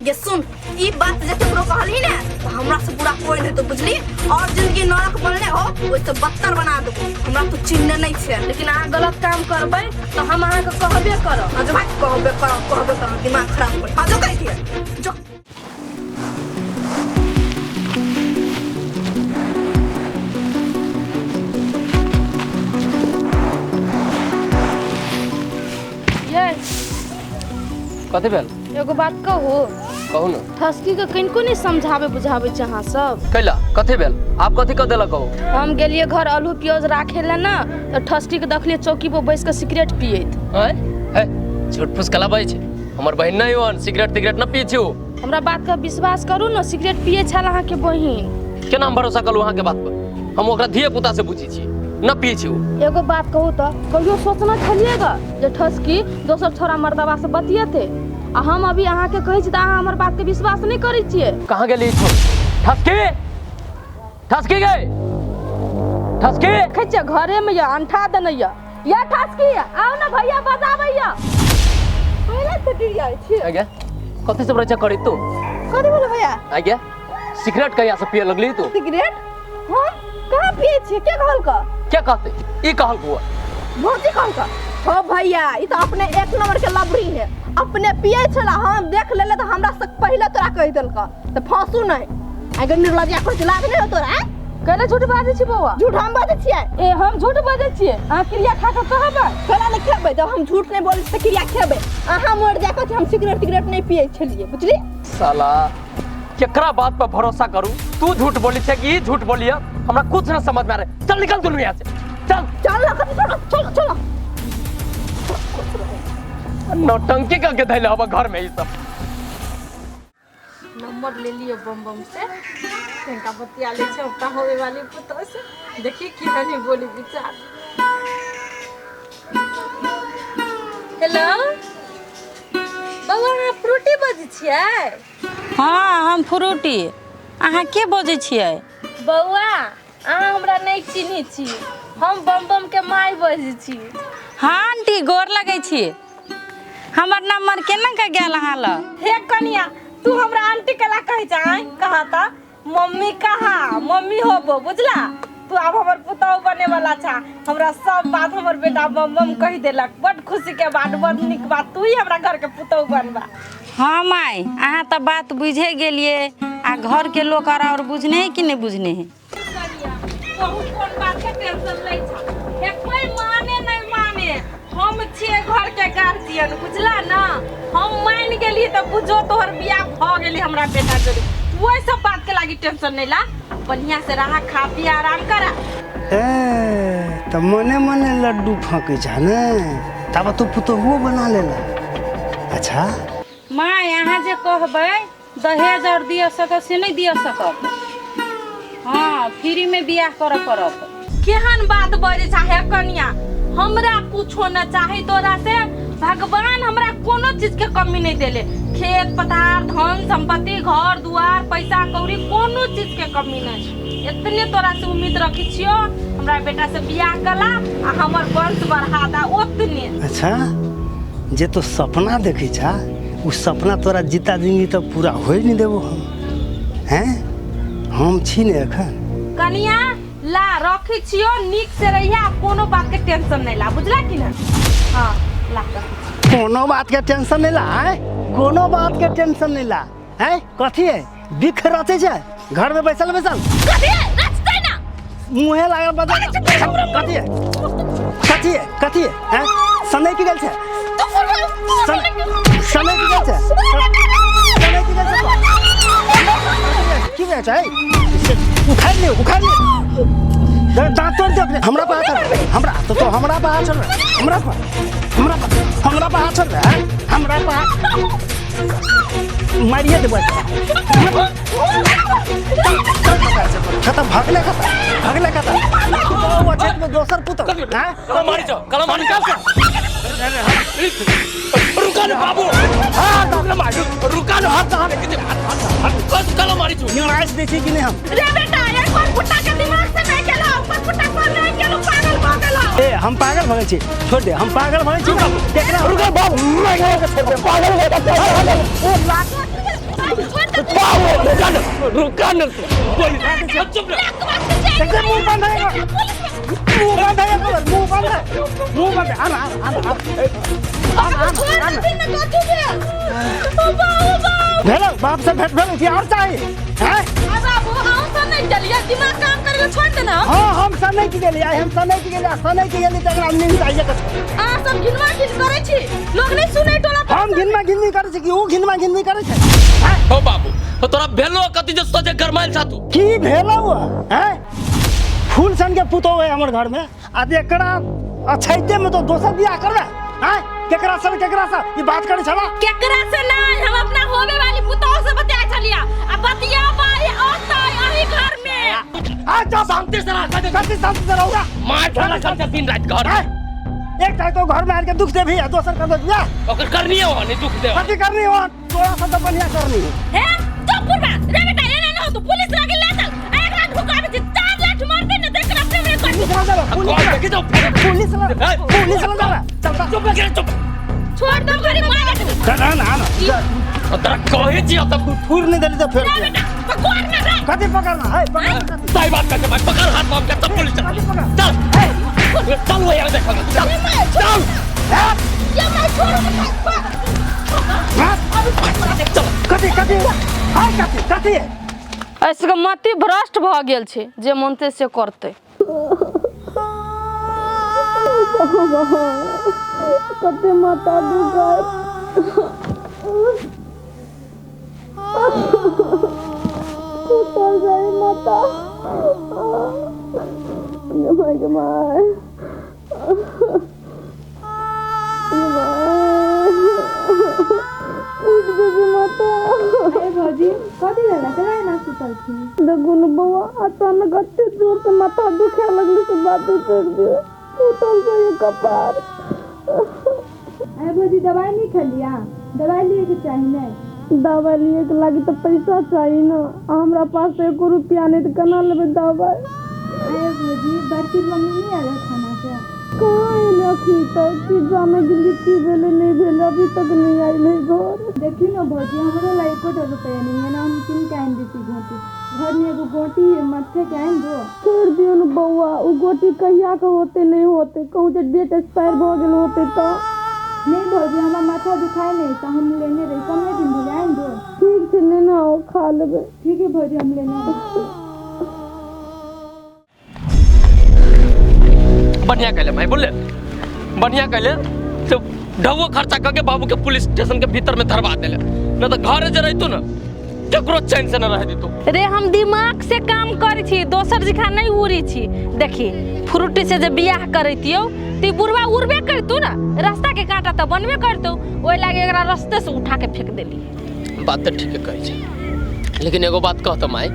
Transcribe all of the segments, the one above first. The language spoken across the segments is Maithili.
ये सुन, ई बात जे केकरो कहली ने तो हमरा से बुरा कोई नहीं तो बुझली, और जिंदगी नरक बनले हो ओइ से बदतर बना देबो। हमरा तो चिन्ह नहीं छे। लेकिन अहाँ गलत काम करबै तो हम अहाँके कहबे करब। हाँ जो भाई, कहबे करब, कहबे करब, दिमाग खराब कर। हाँ जो कह दिए जो। ये कथी भेल? एगो बात कहू? कहू ने। ठसकी के कनिको नहीं समझावे बुझावे छै अहाँ सब। कैला, कथी भेल? आप कथी कह देलक कहू? हम गेलिए घर आलू प्याज राखे ला ना, तो ठसकी के देखलिए चौकी पर बैस के सिगरेट पियत। आँय? हे, झूठ फूस कला बाजै छै। हमर बहिन नहि ओहन सिगरेट तिगरेट न पियै छै ओ। हमरा बात के विश्वास करू ने, सिगरेट पियै छल अहाँके बहिन। केना हम भरोसा करू अहाँके बात पर? हम ओकरा धिये पुता से बुझै छी, न पियै छै ओ। एगो बात कहू तो कहियो सोचना छलिएगा जे ठसकी दोसर छोरा मर्दबा से बतियेते? आ हम अभी अहाँके कहै छी तऽ अहाँ हमर बात के विश्वास नहि करै छियै। कहाँ गेली छौ? ठसकी, ठसकी गई, ठसकी। देखै छियै घरे में यऽ, अंठा देने यऽ। या ठसकी, आउ ने भैया बजाबैया। पहिले से डिरियाइ छी। आज्ञा, कथी सब रचा करी तू? कथी बोले भैया? आज्ञा, सिगरेट कहिया से पिए लगली तू? सिगरेट हम कहाँ पिए छियै? के कहलक? क्या कहते? ई कहल बुआ। भौजी कहलक? हो भैया, ई तो अपने एक नंबर के लबरी है, अपने पिए छला, हम देख लेले तो हमरा से पहिले तोरा कहि देलक, तऽ फंसू नहीं। आगे निर्लज्जा कर चला नहीं हो तोरा? कैला झूठ बाजै छी बौआ? झूठ हम बाजै छियै? ए, हम झूठ बाजै छियै? अहाँ क्रिया खा कऽ कहबै? कैला नहीं खेबै? जब हम झूठ नहीं बोलै छी तऽ क्रिया खेबै? अहाँ मर जा कऽ हम सिगरेट तिगरेट नहीं पिए छलियै, बुझली? साला केकरा बात पर भरोसा करू? तू झूठ बोली छै कि ई झूठ बोलिए, हमरा कुछ न समझ में आ रहा। चल निकल दुनू यहाँ से, चल चल ना, चलो चलो चलो। नौटंकी करके धैले हवा घर में ई सब। नंबर ले लियो बम बम से, तनका बतिया ले छै अपना होवे वाली पुतोह से, देखिए की नहीं बोली विचार। हेलो बौआ, अहाँ फ्रूटी बजै छियै? हाँ, हम फ्रूटी। अहाँ के बजै छियै? बौआ, अहाँ हमरा नहीं चिन्है छी, हम बम बम के माय बजै छी। हाँ आंटी, गोर लगै छी। हमर नंबर केना के गेल अहाँ लग? हे कनिया, तू हमरा आंटी कला कहै छै? आँय कहा ता मम्मी कहा, मम्मी होबो, बुझला? तू आब हमर पुतहु बने वाला छा। हमरा सब बात हमर बेटा बम बम कहि देलक। बड खुशी के बात, बड नीक बात, तू ही हमरा घर के पुतहु बनबा। हाँ माय, अहाँ तऽ बात बुझे गेलियै, आ घर के लोग और बुझने है कि नहीं बुझने है? बहुत कोन बात के टेंशन लै छा? हे कोई माने नहीं माने, हम छियै घर के गार्जियन, बुझला ना? हम मान गेली तऽ बुझो तोहर बियाह भऽ गेली हमरा बेटा जोड़ी। वही सब बात के लागी टेंशन नहीं ला, बढ़िया से रहा, खा पी आराम करा। ए तऽ मने मने लड्डू फाँकै छ ने, तब तू पुतोहुओ बना लेला। अच्छा माय, अहाँ जे कहबै दहेज और दिया सकब से नहीं दिया सकब। हाँ, फ्री में बियाह करऽ पड़त। केहन बात बजै छा हे कनिया? हमरा कुछो न चाही तोरा से। भगवान हमरा कोनो चीज के कमी नहीं देले, खेत पथार, धन संपत्ति, घर दुआर, पैसा कौड़ी, कोनो चीज के कमी नहीं। इतने तोरा से उम्मीद रखी छियो, हमरा बेटा से बियाह कला आ हमर वंश बढ़ा दा, ओतने। अच्छा, जे तो सपना देखै छा, उ सपना तोरा जीता जिंदगी तो पूरा होइ नहीं देबो हम। हैं, हम छी ने एखन। कनिया ला रखी छियो, नीक से रहिया, कोनो बात के टेंशन नहीं ला, बुझला कि ना? हाँ ला रखी छियो। कोनो बात के टेंशन नहीं ला, हैं? कोनो बात के टेंशन नहीं ला, हैं? कथी है बिख रचे छै घर में बैसल बैसल? कथी है? रचतै ना। मुँहे लागल बजा। कथी है, कथी है, कथी है, हैं? समय की गेल छै? समय की गेल छै? समय की गेल छै? की भेल छै? उखाड़ ले, उखाड़ ले, दांत तोड़ दे अपने। हमरा पर हाथ छोड़, हमरा तो हमरा पर हाथ छोड़, हमरा पर, हमरा पर, हमरा पर हाथ छोड़, हैं? हमरा पर हाथ मारिए देबै। खत्म, भगले, खत्म, भगले, खत्म। पुतोहु अछैत में दोसर पुतोहु, हैं? कलम मारी छौ, कलम मारी छौ। रुका न बाबू, रुका न, हाथ हाथ हाथ, कलम मारी छौ। निराश दै छै कि नहि हम? रे बेटा, एक बार फुट्टा के दिमाग से नहीं गेलो, ऊपर फुट्टा पर नहीं गेलो, पागल भऽ गेलो। ए, हम पागल भऽ गेल छी? छोड़ दे, हम पागल भऽ गेल छी? देखना, रुका बाबू, पागल। रुका न तू बोल चुप रह देखते मुंह बंद है मुंह बंद है मुंह बंद है मुंह बंद है आना आना आना आना भेलो बाप से भेट भेलो कि और चाहिए हैं बाबू हम सब नहीं चलिए दिमाग काम करे छोड़ देना। हां हम सब नहीं गेली हम सब नहीं गेली सब नहीं गेली तकरा नींद चाहिए कत आ सब घिनवा घिन करे छी लोग नहीं सुनै टोला हम घिनवा घिननी करे छी कि उ घिनवा घिननी करे छै। हो बाबू तो तोरा भेलो कथि जे सोचे गरमाइल छा तू की भेलो हैं फूल सन के पुतो है हमर घर में आ एकरा अछैते में तो दोसर बियाह करबे हैं केकरा से ई बात करे छला केकरा से नहीं हम अपना होवे वाली पुतोह से बतिया छलिया आ बतिया बाई औतई अही घर में आ जा शांति से रह कथि शांति से रहूगा मार ढाला करते दिन रात घर एक टाइम तो घर में आके दुख दे भी दोसर कर दे बियाह ओकर करनी हो नहीं दुख दे कथि करनी हो तोरा से तो बढ़िया करनी है चुप बुढ़वा रे बेटा एना न हो तू पुलिस लागे ले चल एकरा ढुकाबे छी 4 लाख मार दे न त एकरा अपने में कर पुलिस ला पुलिस ला चल चुप कर चुप छोड़ दो मेरी मां ना ना ना तोरा कहे छी त फूर नहीं देली त फेर बेटा पकड़ ना रे कथि पकड़ना है पकड़ सही बात कर भाई पकड़ हाथ बाप के तब पुलिस चल चल चल वो यार देखो चल चल ये मैं छोड़ चल कथि कथि हाय कथि कथि ऐसे के मति भ्रष्ट भ गेल छै जे मनते से करते। कते माता दुखाय टूटल जाए माता my के my उठ देबी माता। अरे भौजी कथी भेल केना एना सुतल छी? देखू न बौआ अचानक एते जोर से माथा दुखाय लगलै से बाते छोड़ि दियौ टूटल जाइए कपार। अरे भौजी दवाई नहीं खेलिया? दवाई लिए के चाही नहीं? दवाई लिए के लागी तो पैसा चाही न, हमरा पास तो एको रुपया नहीं तो केना लेबै दवाई? अरे भौजी बड़की मम्मी नहीं आयल खाना से? कहाँ एलै अखनी तक कि जाने गेली की भेलै नहीं भेलै अभी तक नहीं आयल घर। देखियौ न भौजी हमरो ला एकोटा रुपया नहीं है ना हम किन के आनि देती गोटी घर में एगो गोटी है मत्थे के आनि दो। छोड़ दियौ न बौआ उ गोटी कहिया के होते नहीं होते कहूँ जे डेट एक्सपायर भऽ गेल होते तऽ। नहीं भौजी हमरा माथा दुखाय नहीं तो हम लेने रही कमे दिन भेलै आनि दो। ठीक छै लेने आउ खा लेबै। ठीक है भौजी हम लेने आबै। बढ़िया कहले भाई बोले बढ़िया कहले तो ढवो खर्चा करके बाबू के पुलिस स्टेशन के भीतर में धरवा देले न तो घरे जे रहितो न केकरो चैन से न रह दितो। रे हम दिमाग से काम करै छी दोसर जिखा नहीं उड़ी छी। देखी फ्रूटी से जे बियाह करैतियौ त बुढ़वा उड़बे करतौ न रास्ता के कांटा त बनबे करतौ ओहि लागे एकरा रास्ते से उठा के फेंक देली। बात त ठीक कहै छै लेकिन एगो बात कहत माई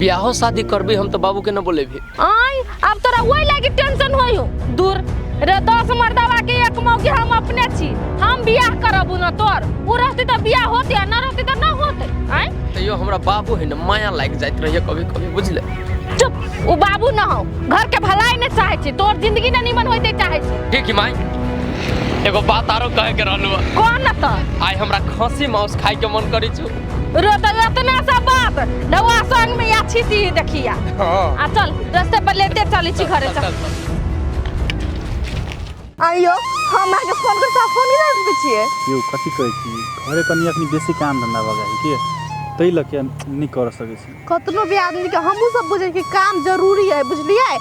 बियाहो शादी करबी हम तो बाबू के न बोलेबी। आय अब तोरा ओहि लागी टेंशन होई हो दूर रे 10 मर्दवा के एक मौकी हम अपने छी हम बियाह करबू न तोर उ रहती त बियाह होती आ न रहती त न होते। आय तैयो हमरा बाबू है न माया लाग जाइत रहिए कभी कभी बुझले। चुप उ बाबू न हो घर के भलाई न चाहे छी तोर जिंदगी न निमन होइते चाहे छी। ठीक है माई एगो बात आरो कहे के रहलु। कौन न त आइ हमरा खसी मांस खाइ के मन करै छु। रो त इतना सा बात नवा संग में या छी देखिया। आ चल रास्ते पर लेते चली छी घरे चल। आइयो हम अहाँके फोन कर फोन नहीं उठबै छियै। यौ कथी कहै छी घरे कनि अखनी बेसी काम धंधा भऽ जाइ की तै लऽ के नहि कर सकै छी। कतनो भी आदमी के हमहूँ सब बुझै कि काम जरूरी है बुझलियै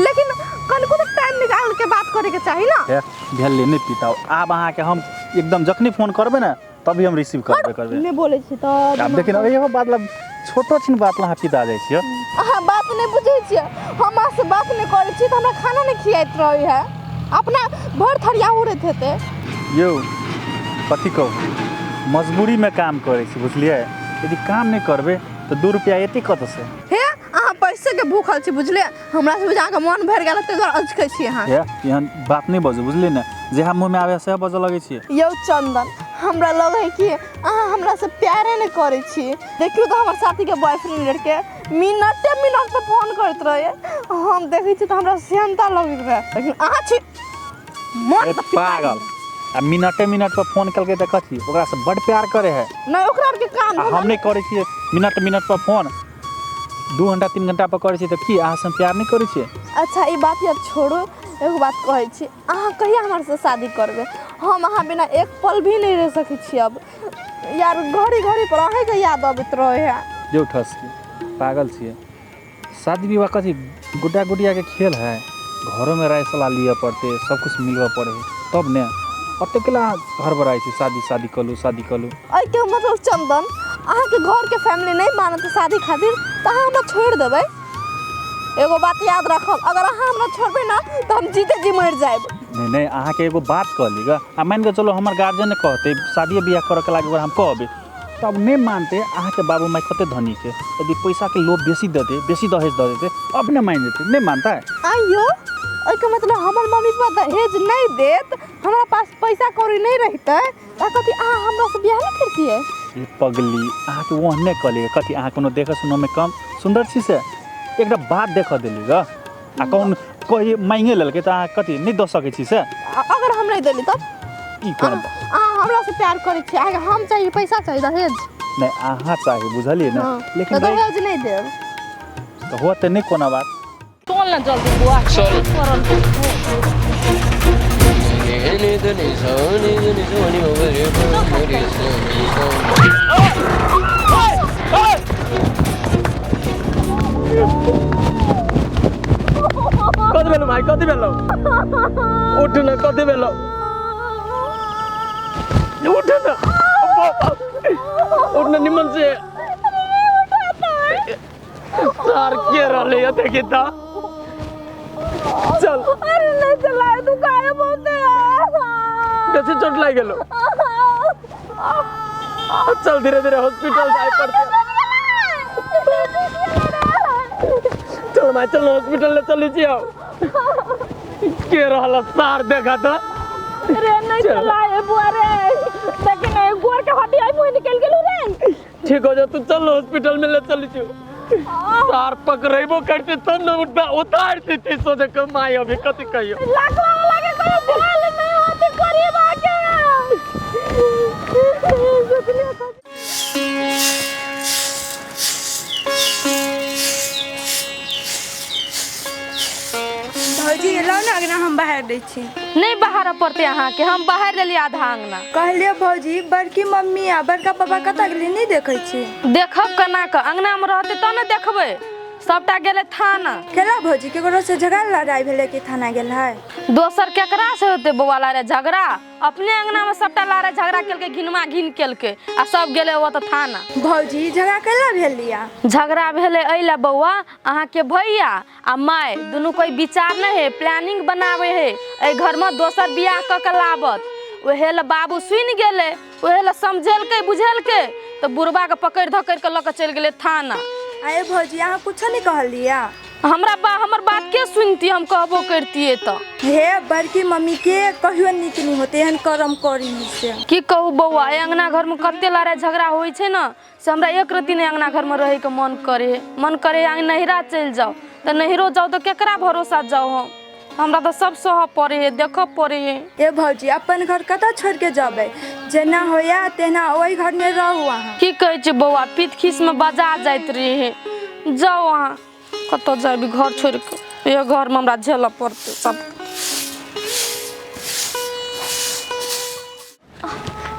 लेकिन कनिको तऽ टाइम निकाल के बात करे के चाही ना। भेल नहीं पिताओ आब अहाँके हम एकदम जखनी फोन करबै ने तभी हम रिसीव करबे करबै। नहीं बोलै छी तऽ आब देखिन एहो बात ला छोटो छिन बात ला अहाँ पिता जाइ छियै। अहाँ बात नहीं बुझै छियै हम अहाँ से बात नहीं करै छी तऽ हमरा खाना नहीं खियाइत रहै है अपना भर थरिया उड़ैत हेतै। यौ कथी कहू मजबूरीमे काम करै छी बुझलियै यदि काम नहीं करबै तऽ 2 रुपया एते कतऽसँ? हे अहाँ पैसे के भूखल छी बुझलियै हमरा से अहाँके मन भरि गेल ताहि दुआरे अचकै छी अहाँ। हे एहन बात नहीं बजू बुझलियै ने जेहा मुँहमे आबै सएह बजऽ लगै छियै। यौ चंदन हमरा लगै है कि अहाँ हमरा से प्यारे नहीं करै छी। देखियौ तऽ हमर साथीके बॉयफ्रेंड के मिनटे मिनट पर फोन करैत रहै हम देखै छी तऽ हमरा सेहनता लगैत रहै लेकिन अहाँ छी मन पागल। आ मिनटे मिनट पर फोन केलकै तऽ कथी ओकरासँ बड्ड प्यार करे है। नहि, ओकरा आरके काम आ हम नहि करै छियै मिनट मिनट पर फोन, 2 घंटा 3 घंटा पर करै छियै, तऽ की अहाँ से प्यार नहि करै छियै? अच्छा ई बात यार छोड़ू, एगो बात कहै छी, अहाँ कहिया हमर से शादी करबै? हम अहाँ बिना एक पल भी नहीं रह सकै छी अब यार, घड़ी घड़ी पर अहाँके याद अबैत रहे है। जो ठसकी पागल छियै, शादी विवाह कथी गुड्डा गुडियाके खेल है? घरोमे राय सलाह लिअ पड़तै, सब कुछ मिलबऽ पड़े तब ने। ओतेक केला हड़बड़ाइ छी शादी शादी कलू शादी कलू? एहिके मतलब चंदन, अहाँके घरके फैमिली नहीं मानत शादी खातिर तऽ अहाँ हमरा छोड़ि देबै? एगो बात याद राखब, अगर अहाँ हमरा छोड़बै ना तऽ हम जीते जी मरि जायब। नहीं नहीं, अहाँके एगो बात कहली ग, आ मानि कऽ चलो हमर गार्जियन कहतै शादी बियाह करऽके लागि, अगर हम कहबै तब नहीं मानते। अहाँके बाबू माय कते धनी छै, यदि पैसाके लोभ बेसी दऽ दे, बेसी दहेज दऽ देतै, अपने मानि जेतै, नहीं मानता है। आइयो एहिके मतलब हमर मम्मी पापा दहेज नहीं देत, हमरा पास पैसा कौड़ी नहीं रहितै तऽ कथी अहाँ हमरा से बियाह नहीं करतियै? ई पगली, अहाँके ओहने कहली कथी अहाँ कोनो देखऽ सुनऽमे कम सुन्दर छी से? एकटा बात देखऽ देली ग, आ कौन कोई मांगे लेलकै तऽ अहाँ कथी नहीं दऽ सकै छी से? अगर हम नहीं देली तब ई कोन? अहाँ हमरा से प्यार करै छी, अहाँके हम चाहिए पैसा चाहिए दहेज? नहीं अहाँ चाहिए, बुझलियै ने? लेकिन तऽ दहेज नहीं देब तऽ होतै नहीं कोनो बात। चल ना जल्दी बुआ, चल। कति बेलो भाइ, कति बेलो उठ न, कति बेलो उठ न, उठ न निमन से। सार के रहले है देखी ता, चल। अरे नहीं चलाए तू काहे बोलते यार, बेसी चोट लाग गेलो। चल धीरे धीरे हॉस्पिटल जाए पड़ते। चल माय चल हॉस्पिटल ले चली छी। आओ के रहल सार देखा ता। रे नहीं चलाए बुआ रे, देखी नहीं गोर के हड्डी आई मुंह निकल गेलू रे। ठीक हो जा तू, चल हॉस्पिटल में ले चली छी। सार पकड़ेबो करते तब न उतार देते, सोचे के माय अभी कथी कहियो। लागवा वाला के कोनो बोल नहीं होते गरीब आके। भौजी लाउ ने अंगना, हम बाहर दै छी। नहीं बाहर पड़ते अहाँके, हम बाहर लेलियै आधा अंगना। कहलियै भौजी बड़की मम्मी आ बड़का पापा कतऽ गेलै नहि देखै छी? देखब केना कऽ, अंगना में रहते तब ने देखबै। सबटा गेलै थाना। केला भौजी केकरो से झगड़ा लड़ाई भेलै कि थाना गेल है? दोसर केकरा से होते बौआ लड़ाई झगड़ा, अपने अंगना में सबटा लड़ाई झगड़ा केलकै, घिनमा घिन केलकै आ सब गेलै ओतऽ थाना। भौजी झगड़ा केला भेल? झगड़ा भेलै एहि लए बौआ, अहाँके भैया आ my दुनू कोई विचार नहीं है, प्लानिंग बनावे है एहि घर में दोसर बियाह कऽ के लाबत। ओहे लए बाबू सुनि गेलै, ओहे लए समझेलकै बुझेलकै तऽ बुढ़बा के पकड़ि धकड़ि के लऽ के चलि गेलै थाना। आये भौजी अहाँ कुछो नहीं कहलियै? हमरा हमर बात के सुनती, हम कहबो करतियै तऽ। हे बड़की मम्मी के कहियो नीक नहीं होते एहन करम करी से। की कहू बौआ, एहि अंगना घर में कते लड़ाई झगड़ा होइ छै ने, से हमरा एक रत्ती नहि अंगना घर में रहै के मन करे, मन करे नैहरा चलि जाउ, तऽ नैहरो जाउ तऽ केकरा भरोसा जाउ हम? हमरा तऽ सब सहऽ पड़े है, देखऽ पड़े है। ए भौजी अपन घर कतऽ छोड़ के जेबै, जेना होया तेना ओहि घर में रहू अहाँ। की कहै छै बौआ, पीत खीस में बजा जाइत रहे। जाउ अहाँ कतऽ जाबी घर छोड़ के, इहे घर में हमरा झेलऽ पड़तै सब।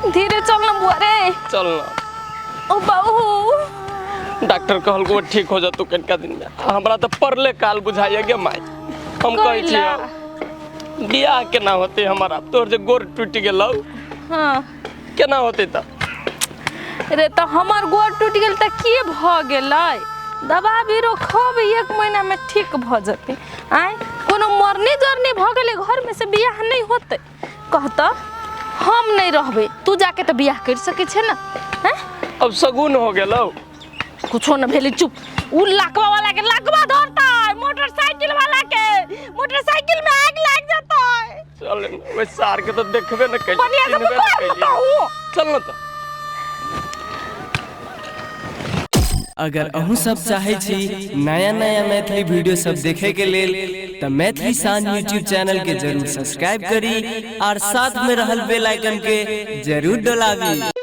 धीरे चल ना बुआ रे। चल ना। ओ बाबू डॉक्टर कहलको ठीक हो जतौ कनिका दिन में, हमरा तऽ पड़ले काल बुझाइए गे my. हम कहै छियै बियाह केना होतै हमारा, तोर जे गोर टूटि गेलौ। हाँ केना होतै तऽ? रे तऽ हमर गोर टूटि गेल तऽ की भऽ गेलै, दवा बीरो खबै 1 महीना में ठीक भऽ जेतै। आँय कोनो मरनी जरनी भऽ गेलै घर में से बियाह नहीं होतै कहतऽ हम नहीं रहबै, तू जाके तऽ बियाह करि सकै छै ने? हैं अब सगुन हो गेलौ। कुछो न भेलै, चुप। उ लाकवा वाला के लाकवा धरतै, मोटरसाइकिल वाला के मोटरसाइकिल में आग लाग जेतै। चल ओइ सार के तो देखबे न कैली, बढ़िया से चिन्हबे न पकड़ कैली। बताऊ। चल न त। अगर अहूँ सब चाहै छी नया नया मैथिली वीडियो सब देखे के लेल तऽ मैथिली शान यूट्यूब चैनल के जरूर सब्सक्राइब करी और साथ में रहल बेल आइकन के जरूर डोलाबी।